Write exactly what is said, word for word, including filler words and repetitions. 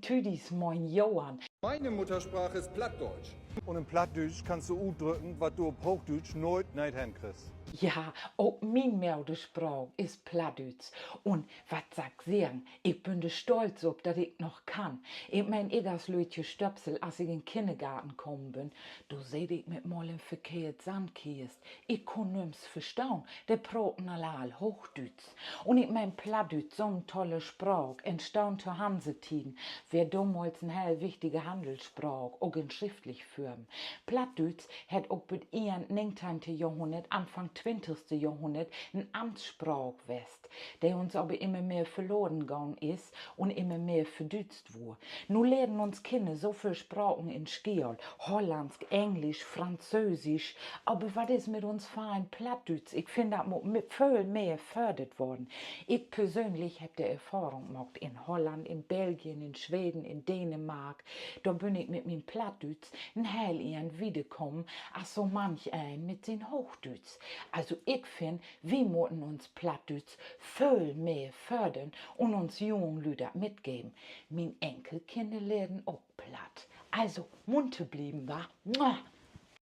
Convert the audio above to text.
Tüdis, moin Johann. Meine Muttersprache ist Plattdeutsch. Un in Plattdüütsch kannst du utdrücken, wat du op Hoochdüütsch nooit neet henkriggst. Ja, ok mien Moderspraak is Plattdüütsch. Un wat sall ik seggen, ik bün dor stolt op, dat ik noch kann. Ik meen, ik as lüttje Stöpsel, as ik in Kinnergarten kamen bün, do seet ik mit mal in verkehrt Sandkist. Ik kunn nüms verstahn, de proten all, all Hoochdüütsch. Un ik meen, Plattdüütsch, so'n tolle Spraak, entstahn to Hansetieden, weer domals en heel wichtige Hannelsspraak, ok in schriftlich Form. Plattdüütsch hett ok bit Enn negenteihnte Johrhunnert, Anfang twintigste Johrhunnert en Amtsspraak west, de uns aver immer mehr verloren gahn is un immer mehr verdüütscht wurr. Nu lehren uns Kinner so vööl Spraken in School, Hollandsch, Engelsch, Franzöösch, aver wat is mit uns fein Plattdüütsch? Ik finn, dat mutt vööl mehr fördert worrn. Ik persönlich hebb de Erfahrung maakt in Holland, in Belgien, in Sweden, in Dänemark, dor bün ik mit mien Plattdüütsch en heel Enn wiederkamen as so manch een mit sien Hoochdüütsch. Also ik finn, wi mutten uns Plattdüütsch vööl mehr fördern un uns jungen Lüüd dat mitgeven. Mien Enkelkinner lehren ok Platt. Also munter blieven, wa?